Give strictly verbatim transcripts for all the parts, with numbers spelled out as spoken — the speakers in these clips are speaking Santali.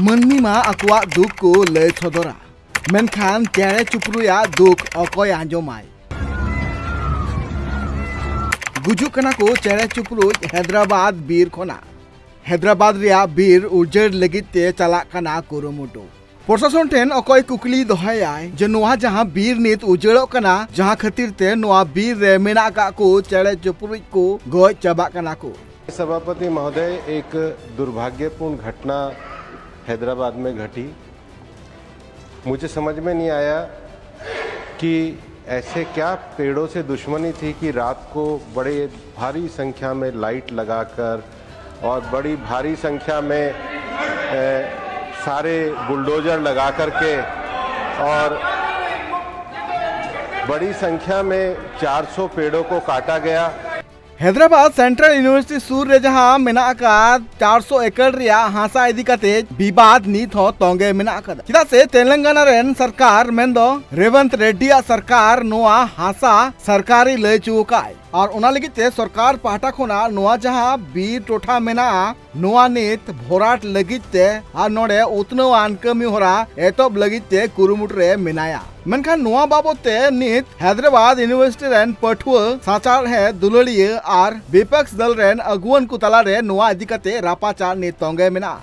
ᱢᱟᱹᱱᱢᱤ ᱢᱟ ᱟᱠᱚᱣᱟᱜ ᱫᱩᱠ ᱠᱚ ᱞᱟᱹᱭ ᱥᱚᱫᱚᱨᱟ, ᱢᱮᱱᱠᱷᱟᱱ ᱪᱮᱬᱮ ᱪᱤᱯᱨᱩᱭᱟᱜ ᱫᱩᱠ ᱚᱠᱚᱭ ᱟᱸᱡᱚᱢᱟᱭ? ᱜᱩᱡᱩᱜ ᱠᱟᱱᱟ ᱠᱚ ᱪᱮᱬᱮ ᱪᱤᱯᱨᱩᱡ ᱦᱟᱭᱫᱨᱟᱵᱟᱫᱽ ᱵᱤᱨ ᱠᱷᱚᱱᱟᱜ᱾ ᱦᱟᱭᱫᱨᱟᱵᱟᱫᱽ ᱨᱮᱭᱟᱜ ᱵᱤᱨ ᱩᱡᱟᱹᱲ ᱞᱟᱹᱜᱤᱫ ᱛᱮ ᱪᱟᱞᱟᱜ ᱠᱟᱱᱟ ᱠᱩᱨᱩᱢᱩᱴᱩ᱾ ᱯᱨᱚᱥᱟᱥᱚᱱ ᱴᱷᱮᱱ ᱚᱠᱚᱭ ᱠᱩᱠᱞᱤ ᱫᱚᱦᱚᱭᱟᱭ ᱡᱮ ᱱᱚᱣᱟ ᱡᱟᱦᱟᱸ ᱵᱤᱨ ᱱᱤᱛ ᱩᱡᱟᱹᱲᱚᱜ ᱠᱟᱱᱟ, ᱡᱟᱦᱟᱸ ᱠᱷᱟᱹᱛᱤᱨ ᱛᱮ ᱱᱚᱣᱟ ᱵᱤᱨ ᱨᱮ ᱢᱮᱱᱟᱜ ᱟᱠᱟᱫ ᱠᱚ ᱪᱮᱬᱮ ᱪᱤᱯᱨᱩᱡ ᱠᱚ ᱜᱚᱡ ᱪᱟᱵᱟᱜ ᱠᱟᱱᱟ ᱠᱚ? सभापति महोदय, एक दुर्भाग्यपूर्ण घटना हैदराबाद में घटी। मुझे समझ में नहीं आया कि ऐसे क्या पेड़ों से दुश्मनी थी कि रात को बड़े भारी संख्या में लाइट लगाकर और बड़ी भारी संख्या में, ए, सारे बुलडोजर लगा करके और बड़ी संख्या में चार सौ पेड़ों को काटा गया। ᱦᱟᱭᱫᱨᱟᱵᱟᱫᱽ ᱥᱮᱱᱴᱨᱟᱞ ᱤᱭᱩᱱᱤᱵᱷᱟᱨᱥᱤᱴᱤ ᱥᱩᱨ ᱨᱮ ᱡᱟᱦᱟᱸ ᱢᱮᱱᱟᱜ ᱟᱠᱟᱫ ᱪᱟᱨᱥᱚ ᱮᱠᱚᱨ ᱨᱮᱭᱟᱜ ᱦᱟᱥᱟ ᱤᱫᱤ ᱠᱟᱛᱮ ᱵᱤᱵᱟᱫ ᱱᱤᱛ ᱦᱚᱸ ᱛᱚᱸᱜᱮ ᱢᱮᱱᱟᱜ ᱟᱠᱟᱫᱟ, ᱪᱮᱫᱟᱜ ᱥᱮ ᱛᱮᱞᱮᱝᱜᱟᱱᱟ ᱨᱮᱱ ᱥᱚᱨᱠᱟᱨ ᱢᱮᱱᱫᱚ ᱨᱮᱵᱚᱱᱛ ᱨᱮᱰᱰᱤᱭᱟᱜ ᱥᱚᱨᱠᱟᱨ ᱱᱚᱣᱟ ᱦᱟᱥᱟ ᱥᱚᱨᱠᱟᱨᱤ ᱞᱟᱹᱭ ᱦᱚᱪᱚ ᱟᱠᱟᱫ ᱟᱭ᱾ ᱟᱨ ᱚᱱᱟ ᱞᱟᱹᱜᱤᱫ ᱛᱮ ᱥᱚᱨᱠᱟᱨ ᱯᱟᱦᱴᱟ ᱠᱷᱚᱱᱟᱜ ᱱᱚᱣᱟ ᱡᱟᱦᱟᱸ ᱵᱤᱨ ᱴᱚᱴᱷᱟ ᱢᱮᱱᱟᱜᱼᱟ, ᱱᱚᱣᱟ ᱱᱤᱛ ᱵᱷᱚᱨᱟᱴ ᱞᱟᱹᱜᱤᱫ ᱛᱮ ᱟᱨ ᱱᱚᱰᱮ ᱩᱛᱱᱟᱹᱣᱟᱱ ᱠᱟᱹᱢᱤ ᱦᱚᱨᱟ ᱮᱛᱚᱦᱚᱵ ᱞᱟᱹᱜᱤᱫ ᱛᱮ ᱠᱩᱨᱩᱢᱩᱴᱩ ᱨᱮ ᱢᱮᱱᱟᱭᱟ᱾ ᱢᱮᱱᱠᱷᱟᱱ ᱱᱚᱣᱟ ᱵᱟᱵᱚᱛ ᱛᱮ ᱱᱤᱛ ᱦᱟᱭᱫᱨᱟᱵᱟᱫᱽ ᱤᱭᱩᱱᱤᱵᱷᱟᱨᱥᱤᱴᱤ ᱨᱮᱱ ᱯᱟᱹᱴᱷᱩᱣᱟᱹ, ᱥᱟᱪᱟᱨᱦᱮᱫ ᱫᱩᱞᱟᱹᱲᱤᱭᱟᱹ ᱟᱨ ᱵᱤᱯᱚᱠᱥ ᱫᱚᱞ ᱨᱮᱱ ᱟᱹᱜᱩᱣᱟᱹᱱ ᱠᱚ ᱛᱟᱞᱟᱨᱮ ᱱᱚᱣᱟ ᱤᱫᱤ ᱠᱟᱛᱮ ᱨᱟᱯᱟᱪᱟᱜ ᱱᱤᱛ ᱛᱚᱸᱜᱮ ᱢᱮᱱᱟᱜᱼᱟ᱾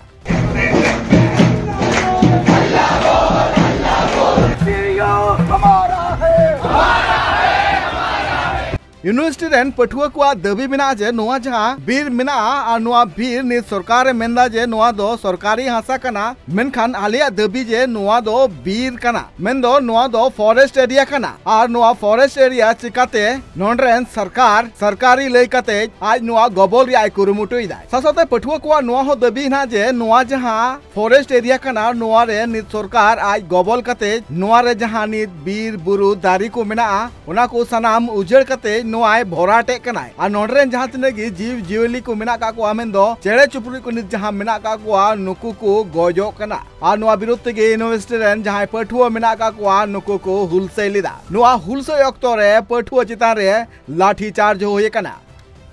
ᱤᱭᱩᱱᱤᱵᱷᱟᱨᱥᱤᱴᱤ ᱨᱮᱱ ᱯᱟᱹᱴᱷᱩᱣᱟᱹ ᱠᱚᱣᱟᱜ ᱫᱟᱹᱵᱤ ᱢᱮᱱᱟᱜᱼᱟ ᱡᱮ ᱱᱚᱣᱟ ᱡᱟᱦᱟᱸ ᱵᱤᱨ ᱢᱮᱱᱟᱜᱼᱟ ᱟᱨ ᱱᱚᱣᱟ ᱵᱤᱨ ᱱᱤᱛ ᱥᱚᱨᱠᱟᱨ ᱮ ᱢᱮᱱᱫᱟ ᱡᱮ ᱱᱚᱣᱟ ᱫᱚ ᱥᱚᱨᱠᱟᱨᱤ ᱦᱟᱥᱟ ᱠᱟᱱᱟ, ᱢᱮᱱᱠᱷᱟᱱ ᱟᱞᱮᱭᱟᱜ ᱫᱟᱹᱵᱤ ᱡᱮ ᱱᱚᱣᱟ ᱫᱚ ᱵᱤᱨ ᱠᱟᱱᱟ, ᱢᱮᱱᱫᱚ ᱱᱚᱣᱟ ᱫᱚ ᱯᱷᱚᱨᱮᱥᱴ ᱮᱨᱤᱭᱟ ᱠᱟᱱᱟ᱾ ᱟᱨ ᱱᱚᱣᱟ ᱯᱷᱚᱨᱮᱥᱴ ᱮᱨᱤᱭᱟ ᱪᱤᱠᱟᱛᱮ ᱱᱚᱰᱮ ᱨᱮᱱ ᱥᱚᱨᱠᱟᱨ ᱥᱚᱨᱠᱟᱨᱤ ᱞᱟᱹᱭ ᱠᱟᱛᱮ ᱟᱡ ᱱᱚᱣᱟ ᱜᱚᱵᱚᱞ ᱨᱮᱭᱟᱜ ᱮ ᱠᱩᱨᱩᱢᱩᱴᱩᱭᱮᱫᱟ? ᱥᱟᱶ ᱥᱟᱶᱛᱮ ᱯᱟᱹᱴᱷᱩᱣᱟᱹ ᱠᱚᱣᱟᱜ ᱱᱚᱣᱟ ᱦᱚᱸ ᱫᱟᱹᱵᱤ ᱦᱮᱱᱟᱜ ᱡᱮ ᱱᱚᱣᱟ ᱡᱟᱦᱟᱸ ᱯᱷᱚᱨᱮᱥᱴ ᱮᱨᱤᱭᱟ ᱠᱟᱱᱟ, ᱱᱚᱣᱟ ᱨᱮ ᱱᱤᱛ ᱥᱚᱨᱠᱟᱨ ᱟᱡ ᱜᱚᱵᱚᱞ ᱠᱟᱛᱮ ᱱᱚᱣᱟ ᱨᱮ ᱡᱟᱦᱟᱸ ᱱᱤᱛ ᱵᱤᱨ ᱵᱩᱨᱩ ᱫᱟᱨᱮ ᱠᱚ ᱢᱮᱱᱟᱜᱼᱟ, ᱚᱱᱟ ᱠᱚ ᱥᱟᱱᱟᱢ ᱩᱡᱟᱹᱲ ᱠᱟᱛᱮ ᱱᱚᱣᱟᱭ ᱵᱷᱚᱨᱟᱴᱮᱫ ᱠᱟᱱᱟᱭ᱾ ᱟᱨ ᱱᱚᱰᱮ ᱨᱮᱱ ᱡᱟᱦᱟᱸ ᱛᱤᱱᱟᱹᱜ ᱜᱮ ᱡᱤᱵᱽ ᱡᱤᱭᱟᱹᱞᱤ ᱠᱚ ᱢᱮᱱᱟᱜ ᱟᱠᱟᱫ ᱠᱚᱣᱟ, ᱢᱮᱱᱫᱚ ᱪᱮᱬᱮ ᱪᱤᱯᱨᱩᱫ ᱠᱚ ᱱᱤᱛ ᱡᱟᱦᱟᱸ ᱢᱮᱱᱟᱜ ᱟᱠᱟᱫ ᱠᱚᱣᱟ, ᱱᱩᱠᱩ ᱠᱚ ᱜᱚᱡᱚᱜ ᱠᱟᱱᱟ᱾ ᱟᱨ ᱱᱚᱣᱟ ᱵᱤᱨᱩᱫᱷ ᱛᱮᱜᱮ ᱤᱭᱩᱱᱤᱵᱷᱟᱨᱥᱤᱴᱤ ᱨᱮᱱ ᱡᱟᱦᱟᱸᱭ ᱯᱟᱹᱴᱷᱩᱣᱟᱹ ᱢᱮᱱᱟᱜ ᱟᱠᱟᱫ ᱠᱚᱣᱟ, ᱱᱩᱠᱩ ᱠᱚ ᱦᱩᱞᱥᱟᱹᱭ ᱞᱮᱫᱟ᱾ ᱱᱚᱣᱟ ᱦᱩᱞᱥᱟᱹᱭ ᱚᱠᱛᱚ ᱨᱮ ᱯᱟᱹᱴᱷᱩᱣᱟᱹ ᱪᱮᱛᱟᱱ ᱨᱮ ᱞᱟᱴᱷᱤ ᱪᱟᱨᱡᱽ ᱦᱚᱸ ᱦᱩᱭ ᱟᱠᱟᱱᱟ᱾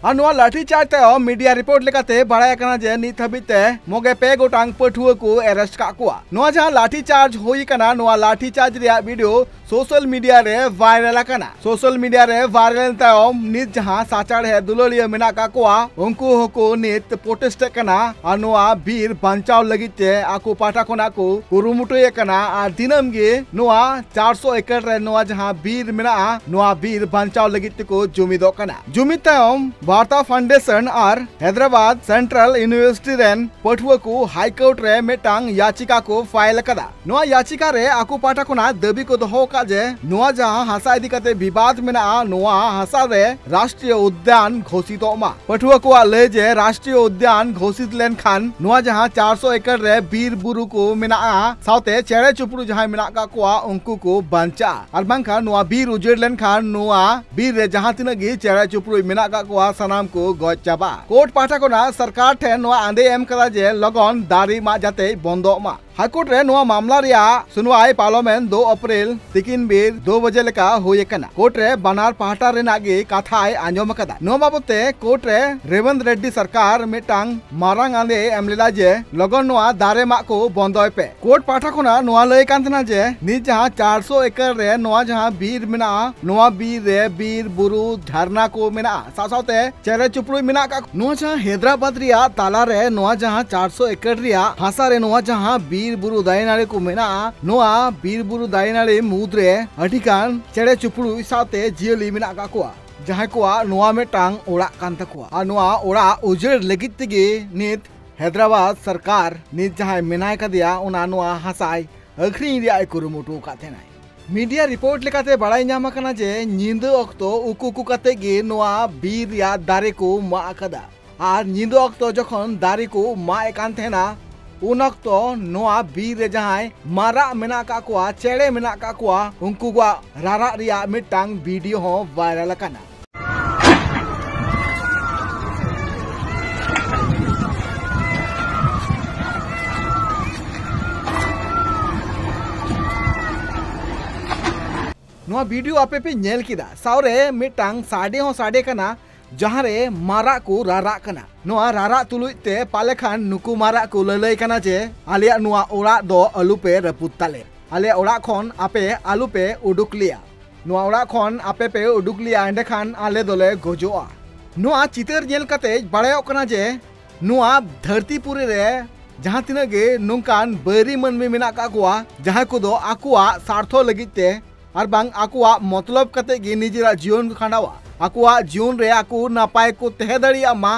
ᱟᱨ ᱱᱚᱣᱟ ᱞᱟᱴᱷᱤ ᱪᱟᱨᱡᱽ ᱛᱟᱭᱚᱢ ᱢᱤᱰᱤᱭᱟ ᱨᱤᱯᱳᱨᱴ ᱞᱮᱠᱟᱛᱮ ᱵᱟᱲᱟᱭ ᱟᱠᱟᱱᱟ ᱡᱮ ᱱᱤᱛ ᱦᱟᱹᱵᱤᱡ ᱛᱮ ᱢᱚᱜᱮ ᱯᱮ ᱜᱚᱴᱟᱝ ᱯᱟᱹᱴᱷᱩᱣᱟᱹ ᱠᱚ ᱮᱨᱮᱥᱴ ᱠᱟᱜ ᱠᱚᱣᱟ᱾ ᱱᱚᱣᱟ ᱡᱟᱦᱟᱸ ᱞᱟᱴᱷᱤ ᱪᱟᱨᱡᱽ ᱦᱩᱭ ᱟᱠᱟᱱᱟ, ᱱᱚᱣᱟ ᱞᱟᱴᱷᱤ ᱪᱟᱨᱡᱽ ᱨᱮᱭᱟᱜ ᱵᱷᱤᱰᱤᱭᱳ ᱥᱳᱥᱟᱞ ᱢᱤᱰᱤᱭᱟ ᱨᱮ ᱵᱷᱟᱭᱨᱟᱞ ᱟᱠᱟᱱᱟ᱾ ᱥᱳᱥᱟᱞ ᱢᱤᱰᱤᱭᱟ ᱨᱮ ᱵᱷᱟᱭᱨᱟᱞ ᱛᱟᱭᱚᱢ ᱱᱤᱛ ᱡᱟᱦᱟᱸ ᱥᱟᱪᱟᱨᱦᱮᱫ ᱫᱩᱞᱟᱹᱲᱤᱭᱟᱹ ᱢᱮᱱᱟᱜ ᱠᱟᱜ ᱠᱚᱣᱟ, ᱩᱱᱠᱩ ᱦᱚᱸᱠᱚ ᱱᱤᱛ ᱯᱨᱚᱴᱮᱥᱴ ᱮᱫ ᱠᱟᱱᱟ ᱟᱨ ᱱᱚᱣᱟ ᱵᱤᱨ ᱵᱟᱧᱪᱟᱣ ᱞᱟᱹᱜᱤᱫ ᱛᱮ ᱟᱠᱚ ᱯᱟᱦᱴᱟ ᱠᱷᱚᱱᱟᱜ ᱠᱚ ᱠᱩᱨᱩᱢᱩᱴᱩᱭᱮᱫ ᱠᱟᱱᱟ᱾ ᱟᱨ ᱫᱤᱱᱟᱹᱢ ᱜᱮ ᱱᱚᱣᱟ ᱪᱟᱨᱥᱚ ᱮᱠᱚᱨ ᱨᱮ ᱱᱚᱣᱟ ᱡᱟᱦᱟᱸ ᱵᱤᱨ ᱢᱮᱱᱟᱜᱼᱟ, ᱱᱚᱣᱟ ᱵᱤᱨ ᱵᱟᱧᱪᱟᱣ ᱞᱟᱹᱜᱤᱫ ᱛᱮᱠᱚ ᱡᱩᱢᱤᱫᱚᱜ ᱠᱟᱱᱟ᱾ ᱡᱩᱢᱤᱫ ᱛᱟᱭᱚᱢ ᱵᱟᱨᱛᱟ ᱯᱷᱟᱣᱩᱱᱰᱮᱥᱚᱱ ᱟᱨ ᱦᱟᱭᱫᱨᱟᱵᱟᱫ ᱥᱮᱱᱴᱨᱟᱞ ᱤᱭᱩᱱᱤᱵᱷᱟᱨᱥᱤᱴᱤ ᱨᱮᱱ ᱯᱟᱹᱴᱷᱩᱣᱟᱹ ᱠᱚ ᱦᱟᱭ ᱠᱳᱨᱴ ᱨᱮ ᱢᱤᱫᱴᱟᱝ ᱭᱟᱪᱤᱠᱟ ᱠᱚ ᱯᱷᱟᱭᱤᱞ ᱟᱠᱟᱫᱟ᱾ ᱱᱚᱣᱟ ᱭᱟᱪᱤᱠᱟ ᱨᱮ ᱟᱠᱚ ᱯᱟᱦᱴᱟ ᱠᱷᱚᱱᱟᱜ ᱫᱟᱹᱵᱤ ᱠᱚ ᱫᱚᱦᱚ ᱟᱠᱟᱫ ᱡᱮ ᱱᱚᱣᱟ ᱡᱟᱦᱟᱸ ᱦᱟᱥᱟ ᱤᱫᱤ ᱠᱟᱛᱮ ᱵᱤᱵᱟᱫ ᱢᱮᱱᱟᱜᱼᱟ, ᱱᱚᱣᱟ ᱦᱟᱥᱟ ᱨᱮ ᱨᱟᱥᱴᱨᱤᱭᱚ ᱩᱫᱽᱫᱟᱱ ᱜᱷᱳᱥᱤᱛᱚᱜ ᱢᱟ᱾ ᱯᱟᱹᱴᱷᱩᱣᱟᱹ ᱠᱚᱣᱟᱜ ᱞᱟᱹᱭ ᱡᱮ ᱨᱟᱥᱴᱨᱤᱭᱚ ᱩᱫᱽᱫᱟᱱ ᱜᱷᱳᱥᱤᱛ ᱞᱮᱱᱠᱷᱟᱱ ᱱᱚᱣᱟ ᱡᱟᱦᱟᱸ ᱪᱟᱨᱥᱚ ᱮᱠᱚᱨ ᱨᱮ ᱵᱤᱨ ᱵᱩᱨᱩ ᱠᱚ ᱢᱮᱱᱟᱜᱼᱟ, ᱥᱟᱶᱛᱮ ᱪᱮᱬᱮ ᱪᱤᱯᱨᱩ ᱡᱟᱦᱟᱸᱭ ᱢᱮᱱᱟᱜ ᱠᱟᱜ ᱠᱚᱣᱟ, ᱩᱱᱠᱩ ᱠᱚ ᱵᱟᱧᱪᱟᱜᱼᱟ᱾ ᱟᱨ ᱵᱟᱝᱠᱷᱟᱱ ᱱᱚᱣᱟ ᱵᱤᱨ ᱩᱡᱟᱹᱲ ᱞᱮᱱᱠᱷᱟᱱ ᱱᱚᱣᱟ ᱵᱤᱨ ᱨᱮ ᱡᱟᱦᱟᱸ ᱛᱤᱱᱟᱹᱜ ᱜᱮ ᱪᱮᱬᱮ ᱪᱤᱯᱨᱩ ᱢᱮᱱᱟᱜ ᱠᱟᱜ ᱠᱚᱣᱟ, ᱥᱟᱱᱟᱢ ᱠᱚ ᱜᱚᱡ ᱪᱟᱵᱟᱜᱼᱟ᱾ ᱠᱳᱨᱴ ᱯᱟᱦᱴᱟ ᱠᱷᱚᱱᱟᱜ ᱥᱚᱨᱠᱟᱨ ᱴᱷᱮᱱ ᱱᱚᱣᱟ ᱟᱸᱫᱮ ᱮᱢ ᱠᱟᱫᱟ ᱡᱮ ᱞᱚᱜᱚᱱ ᱫᱟᱨᱮ ᱢᱟᱜ ᱡᱟᱛᱮ ᱵᱚᱱᱫᱚᱜ ᱢᱟ᱾ ᱦᱟᱭ ᱠᱳᱨᱴ ᱨᱮ ᱱᱚᱣᱟ ᱢᱟᱢᱞᱟ ᱨᱮᱭᱟᱜ ᱥᱩᱱᱣᱟᱭ ᱯᱟᱨᱚᱢᱮᱱ ᱫᱩ ᱮᱯᱨᱤᱞ ᱛᱤᱠᱤᱱ ᱵᱮᱲ ᱫᱩ ᱵᱟᱡᱮ ᱞᱮᱠᱟ ᱦᱩᱭ ᱟᱠᱟᱱᱟ᱾ ᱠᱳᱨᱴ ᱨᱮ ᱵᱟᱱᱟᱨ ᱯᱟᱦᱴᱟ ᱨᱮᱱᱟᱜ ᱜᱮ ᱠᱟᱛᱷᱟᱭ ᱟᱸᱡᱚᱢ ᱟᱠᱟᱫᱟ᱾ ᱱᱚᱣᱟ ᱵᱟᱵᱚᱛ ᱛᱮ ᱠᱳᱨᱴ ᱨᱮ ᱨᱮᱵᱚᱱᱛ ᱨᱮᱰᱰᱤ ᱥᱚᱨᱠᱟᱨ ᱢᱤᱫᱴᱟᱝ ᱢᱟᱨᱟᱝ ᱟᱸᱫᱮ ᱮᱢ ᱞᱮᱫᱟ ᱡᱮ ᱞᱚᱜᱚᱱ ᱱᱚᱣᱟ ᱫᱟᱨᱮ ᱢᱟᱜ ᱠᱚ ᱵᱚᱱᱫᱚᱭ ᱯᱮ᱾ ᱠᱳᱨᱴ ᱯᱟᱦᱴᱟ ᱠᱷᱚᱱᱟᱜ ᱱᱚᱣᱟ ᱞᱟᱹᱭ ᱠᱟᱱ ᱛᱟᱦᱮᱱᱟ ᱡᱮ ᱱᱤᱛ ᱡᱟᱦᱟᱸ ᱪᱟᱨᱥᱚ ᱮᱠᱚᱨ ᱨᱮ ᱱᱚᱣᱟ ᱡᱟᱦᱟᱸ ᱵᱤᱨ ᱢᱮᱱᱟᱜᱼᱟ, ᱱᱚᱣᱟ ᱵᱤᱨ ᱨᱮ ᱵᱤᱨ ᱵᱩᱨᱩ ᱡᱷᱟᱨᱱᱟ ᱠᱚ ᱢᱮᱱᱟᱜᱼᱟ, ᱥᱟᱶ ᱥᱟᱶᱛᱮ ᱪᱮᱬᱮ ᱪᱤᱯᱨᱩ ᱢᱮᱱᱟᱜ ᱠᱟᱜ ᱠᱚᱣᱟ᱾ ᱱᱚᱣᱟ ᱡᱟᱦᱟᱸ ᱦᱟᱭᱫᱨᱟᱵᱟᱫ ᱨᱮᱭᱟᱜ ᱛᱟᱞᱟ ᱨᱮ ᱱᱚᱣᱟ ᱡᱟᱦᱟᱸ ᱪᱟᱨᱥᱚ ᱮᱠᱚᱨ ᱨᱮᱭᱟᱜ ᱦᱟᱥᱟ ᱨᱮ ᱱᱚᱣᱟ ᱡᱟᱦᱟᱸ ᱵᱤᱨ ᱵᱩᱨᱩ ᱫᱟᱨᱮ ᱱᱟᱹᱲᱤ ᱠᱚ ᱢᱮᱱᱟᱜᱼᱟ, ᱱᱚᱣᱟ ᱵᱤᱨ ᱵᱩᱨᱩ ᱫᱟᱨᱮ ᱱᱟᱹᱲᱤ ᱢᱩᱫᱽ ᱨᱮ ᱟᱹᱰᱤ ᱜᱟᱱ ᱪᱮᱬᱮ ᱪᱤᱯᱨᱩ ᱥᱟᱶᱛᱮ ᱡᱤᱭᱟᱹᱞᱤ ᱢᱮᱱᱟᱜ ᱠᱟᱜ ᱠᱚᱣᱟ, ᱡᱟᱦᱟᱸᱭ ᱠᱚᱣᱟᱜ ᱱᱚᱣᱟ ᱢᱤᱫᱴᱟᱝ ᱚᱲᱟᱜ ᱠᱟᱱ ᱛᱟᱠᱚᱣᱟ᱾ ᱟᱨ ᱱᱚᱣᱟ ᱚᱲᱟᱜ ᱩᱡᱟᱹᱲ ᱞᱟᱹᱜᱤᱫ ᱛᱮᱜᱮ ᱱᱤᱛ ᱦᱟᱭᱫᱨᱟᱵᱟᱫ ᱥᱚᱨᱠᱟᱨ ᱱᱤᱛ ᱡᱟᱦᱟᱸᱭ ᱢᱮᱱᱟᱭ ᱠᱟᱫᱮᱭᱟ, ᱚᱱᱟ ᱱᱚᱣᱟ ᱦᱟᱥᱟᱭ ᱟᱹᱠᱷᱨᱤᱧ ᱨᱮᱭᱟᱜ ᱮ ᱠᱩᱨᱩᱢᱩᱴᱩ ᱟᱠᱟᱫ ᱛᱟᱦᱮᱱᱟᱭ᱾ ᱢᱤᱰᱤᱭᱟ ᱨᱤᱯᱳᱨᱴ ᱞᱮᱠᱟᱛᱮ ᱵᱟᱲᱟᱭ ᱧᱟᱢ ᱟᱠᱟᱱᱟ ᱡᱮ ᱧᱤᱫᱟᱹ ᱚᱠᱛᱚ ᱩᱠᱩ ᱩᱠᱩ ᱠᱟᱛᱮ ᱜᱮ ᱱᱚᱣᱟ ᱵᱤᱨ ᱨᱮᱭᱟᱜ ᱫᱟᱨᱮ ᱠᱚ ᱢᱟᱜ ᱟᱠᱟᱫᱟ᱾ ᱟᱨ ᱧᱤᱫᱟᱹ ᱚᱠᱛᱚ ᱡᱚᱠᱷᱚᱱ ᱫᱟᱨᱮ ᱠᱚ ᱢᱟᱜ ᱮᱫ ᱠᱟᱱ ᱛᱟᱦᱮᱱᱟ, ᱩᱱ ᱚᱠᱛᱚ ᱱᱚᱣᱟ ᱵᱤᱨ ᱨᱮ ᱡᱟᱦᱟᱸᱭ ᱢᱟᱨᱟᱜ ᱢᱮᱱᱟᱜ ᱟᱠᱟᱫ ᱠᱚᱣᱟ, ᱪᱮᱬᱮ ᱢᱮᱱᱟᱜ ᱟᱠᱟᱫ ᱠᱚᱣᱟ, ᱩᱱᱠᱩ ᱠᱚᱣᱟᱜ ᱨᱟᱨᱟᱜ ᱨᱮᱭᱟᱜ ᱢᱤᱫᱴᱟᱝ ᱵᱷᱤᱰᱤᱭᱳ ᱦᱚᱸ ᱵᱷᱟᱭᱨᱟᱞ ᱟᱠᱟᱱᱟ᱾ ᱱᱚᱣᱟ ᱵᱷᱤᱰᱤᱭᱳ ᱟᱯᱮ ᱯᱮ ᱧᱮᱞ ᱠᱮᱫᱟ, ᱥᱟᱶᱨᱮ ᱢᱤᱫᱴᱟᱝ ᱥᱟᱰᱮ ᱦᱚᱸ ᱥᱟᱰᱮ ᱠᱟᱱᱟ, ᱡᱟᱦᱟᱸ ᱨᱮ ᱢᱟᱨᱟᱜ ᱠᱚ ᱨᱟᱨᱟᱜ ᱠᱟᱱᱟ᱾ ᱱᱚᱣᱟ ᱨᱟᱨᱟᱜ ᱛᱩᱞᱩᱡ ᱛᱮ ᱯᱟᱞᱮ ᱠᱷᱟᱱ ᱱᱩᱠᱩ ᱢᱟᱨᱟᱜ ᱠᱚ ᱞᱟᱹᱞᱟᱹᱭ ᱠᱟᱱᱟ ᱡᱮ, "ᱟᱞᱮᱭᱟᱜ ᱱᱚᱣᱟ ᱚᱲᱟᱜ ᱫᱚ ᱟᱞᱚ ᱯᱮ ᱨᱟᱹᱯᱩᱫ ᱛᱟᱞᱮ, ᱟᱞᱮᱭᱟᱜ ᱚᱲᱟᱜ ᱠᱷᱚᱱ ᱟᱯᱮ ᱟᱞᱚ ᱯᱮ ᱩᱰᱩᱠ ᱞᱮᱭᱟ, ᱱᱚᱣᱟ ᱚᱲᱟᱜ ᱠᱷᱚᱱ ᱟᱯᱮ ᱯᱮ ᱩᱰᱩᱠ ᱞᱮᱭᱟ, ᱮᱸᱰᱮᱠᱷᱟᱱ ᱟᱞᱮ ᱫᱚᱞᱮ ᱜᱚᱡᱚᱜᱼᱟ᱾" ᱱᱚᱣᱟ ᱪᱤᱛᱟᱹᱨ ᱧᱮᱞ ᱠᱟᱛᱮ ᱵᱟᱲᱟᱭᱚᱜ ᱠᱟᱱᱟ ᱡᱮ, ᱱᱚᱣᱟ ᱫᱷᱟᱹᱨᱛᱤ ᱯᱩᱨᱤ ᱨᱮ ᱡᱟᱦᱟᱸ ᱛᱤᱱᱟᱹᱜ ᱜᱮ ᱱᱚᱝᱠᱟᱱ ᱵᱟᱹᱭᱨᱤ ᱢᱟᱹᱱᱢᱤ ᱢᱮᱱᱟᱜ ᱠᱟᱜ ᱠᱚᱣᱟ, ᱡᱟᱦᱟᱸᱭ ᱠᱚᱫᱚ ᱟᱠᱚᱣᱟᱜ ᱥᱟᱨᱛᱷᱚ ᱞᱟᱹᱜᱤᱫ ᱛᱮ ᱟᱨ ᱵᱟᱝ ᱟᱠᱚᱣᱟᱜ ᱢᱚᱛᱞᱚᱵ ᱠᱟᱛᱮ ᱜᱮ ᱱᱤᱡᱮᱨᱟᱜ ᱡᱤᱭᱚᱱ ᱠᱚ ᱠᱷᱟᱸᱰᱟᱣᱟ, ᱟᱠᱚᱣᱟᱜ ᱡᱤᱭᱚᱱ ᱨᱮ ᱟᱠᱚ ᱱᱟᱯᱟᱭ ᱠᱚ ᱛᱟᱦᱮᱸ ᱫᱟᱲᱮᱭᱟᱜ ᱢᱟ,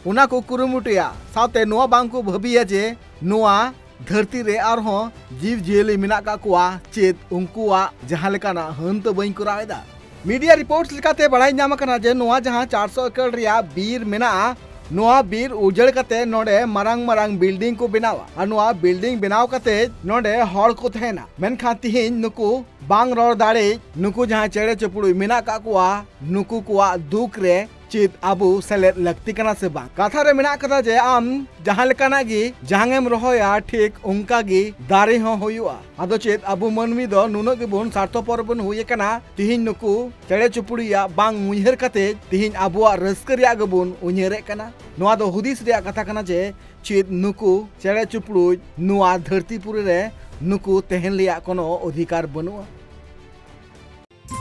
ᱚᱱᱟ ᱠᱚ ᱠᱩᱨᱩᱢᱩᱴᱩᱭᱟ᱾ ᱥᱟᱶᱛᱮ ᱱᱚᱣᱟ ᱵᱟᱝ ᱠᱚ ᱵᱷᱟᱹᱵᱤᱭᱟ ᱡᱮ ᱱᱚᱣᱟ ᱫᱷᱟᱹᱨᱛᱤ ᱨᱮ ᱟᱨᱦᱚᱸ ᱡᱤᱵᱽ ᱡᱤᱭᱟᱹᱞᱤ ᱢᱮᱱᱟᱜ ᱠᱟᱜ ᱠᱚᱣᱟ, ᱪᱮᱫ ᱩᱱᱠᱩᱣᱟᱜ ᱡᱟᱦᱟᱸ ᱞᱮᱠᱟᱱᱟᱜ ᱦᱟᱹᱱ ᱛᱚ ᱵᱟᱹᱧ ᱠᱚᱨᱟᱣ ᱮᱫᱟ? ᱢᱤᱰᱤᱭᱟ ᱨᱤᱯᱳᱨᱴᱥ ᱞᱮᱠᱟᱛᱮ ᱵᱟᱲᱟᱭ ᱧᱟᱢ ᱟᱠᱟᱱᱟ ᱡᱮ ᱱᱚᱣᱟ ᱡᱟᱦᱟᱸ ᱪᱟᱨᱥᱚ ᱮᱠᱚᱨ ᱨᱮᱭᱟᱜ ᱵᱤᱨ ᱢᱮᱱᱟᱜᱼᱟ, ᱱᱚᱣᱟ ᱵᱤᱨ ᱩᱡᱟᱹᱲ ᱠᱟᱛᱮ ᱱᱚᱰᱮ ᱢᱟᱨᱟᱝ ᱢᱟᱨᱟᱝ ᱵᱤᱞᱰᱤᱝ ᱠᱚ ᱵᱮᱱᱟᱣᱟ ᱟᱨ ᱱᱚᱣᱟ ᱵᱤᱞᱰᱤᱝ ᱵᱮᱱᱟᱣ ᱠᱟᱛᱮ ᱱᱚᱰᱮ ᱦᱚᱲ ᱠᱚ ᱛᱟᱦᱮᱱᱟ᱾ ᱢᱮᱱᱠᱷᱟᱱ ᱛᱤᱦᱤᱧ ᱱᱩᱠᱩ ᱵᱟᱝ ᱨᱚᱲ ᱫᱟᱲᱮ, ᱱᱩᱠᱩ ᱡᱟᱦᱟᱸᱭ ᱪᱮᱬᱮ ᱪᱤᱯᱲᱩᱡ ᱢᱮᱱᱟᱜ ᱠᱟᱜ ᱠᱚᱣᱟ, ᱱᱩᱠᱩ ᱠᱚᱣᱟᱜ ᱫᱩᱠ ᱨᱮ ᱪᱮᱫ ᱟᱵᱚ ᱥᱮᱞᱮᱫ ᱞᱟᱹᱠᱛᱤ ᱠᱟᱱᱟ ᱥᱮ ᱵᱟᱝ? ᱠᱟᱛᱷᱟ ᱨᱮ ᱢᱮᱱᱟᱜ ᱠᱟᱫᱟ ᱡᱮ ᱟᱢ ᱡᱟᱦᱟᱸ ᱞᱮᱠᱟᱱᱟᱜ ᱜᱮ ᱡᱟᱦᱟᱸ ᱮᱢ ᱨᱚᱦᱚᱭᱟ, ᱴᱷᱤᱠ ᱚᱱᱠᱟ ᱜᱮ ᱫᱟᱨᱮ ᱦᱚᱸ ᱦᱩᱭᱩᱜᱼᱟ᱾ ᱟᱫᱚ ᱪᱮᱫ ᱟᱵᱚ ᱢᱟᱹᱱᱢᱤ ᱫᱚ ᱱᱩᱱᱟᱹᱜ ᱜᱮᱵᱚᱱ ᱥᱟᱨᱛᱷᱚᱯᱚᱨ ᱵᱚᱱ ᱦᱩᱭ ᱟᱠᱟᱱᱟ? ᱛᱤᱦᱤᱧ ᱱᱩᱠᱩ ᱪᱮᱬᱮ ᱪᱤᱯᱲᱩᱡᱟᱜ ᱵᱟᱝ ᱩᱭᱦᱟᱹᱨ ᱠᱟᱛᱮ ᱛᱤᱦᱤᱧ ᱟᱵᱚᱣᱟᱜ ᱨᱟᱹᱥᱠᱟᱹ ᱨᱮᱭᱟᱜ ᱜᱮᱵᱚᱱ ᱩᱭᱦᱟᱹᱨᱮᱫ ᱠᱟᱱᱟ᱾ ᱱᱚᱣᱟ ᱫᱚ ᱦᱩᱫᱤᱥ ᱨᱮᱭᱟᱜ ᱠᱟᱛᱷᱟ ᱠᱟᱱᱟ ᱡᱮ ᱪᱮᱫ ᱱᱩᱠᱩ ᱪᱮᱬᱮ ᱪᱤᱯᱲᱩᱡ ᱱᱚᱣᱟ ᱫᱷᱟᱹᱨᱛᱤ ᱯᱩᱨᱤ ᱨᱮ ᱱᱩᱠᱩ ᱛᱟᱦᱮᱱ ᱨᱮᱭᱟᱜ ᱠᱳᱱᱳ ᱚᱫᱷᱤᱠᱟᱨ ᱵᱟᱹᱱᱩᱜᱼᱟ?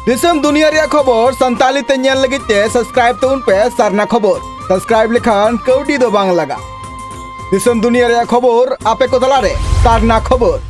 ᱫᱤᱥᱚᱢ ᱫᱩᱱᱤᱭᱟᱹ ᱨᱮᱭᱟᱜ ᱠᱷᱚᱵᱚᱨ ᱥᱟᱱᱛᱟᱲᱤ ᱛᱮ ᱧᱮᱞ ᱞᱟᱹᱜᱤᱫ ᱛᱮ ᱥᱟᱵᱥᱠᱨᱟᱭᱤᱵ ᱛᱟᱵᱚᱱ ᱯᱮ ᱥᱟᱨᱱᱟ ᱠᱷᱚᱵᱚᱨ᱾ ᱥᱟᱵᱥᱠᱨᱟᱭᱤᱵ ᱞᱮᱠᱷᱟᱱ ᱠᱟᱹᱣᱰᱤ ᱫᱚ ᱵᱟᱝ ᱞᱟᱜᱟᱜ᱾ ᱫᱤᱥᱚᱢ ᱫᱩᱱᱤᱭᱟᱹ ᱨᱮᱭᱟᱜ ᱠᱷᱚᱵᱚᱨ ᱟᱯᱮ ᱠᱚ ᱛᱟᱞᱟᱨᱮ ᱥᱟᱨᱱᱟ ᱠᱷᱚᱵᱚᱨ᱾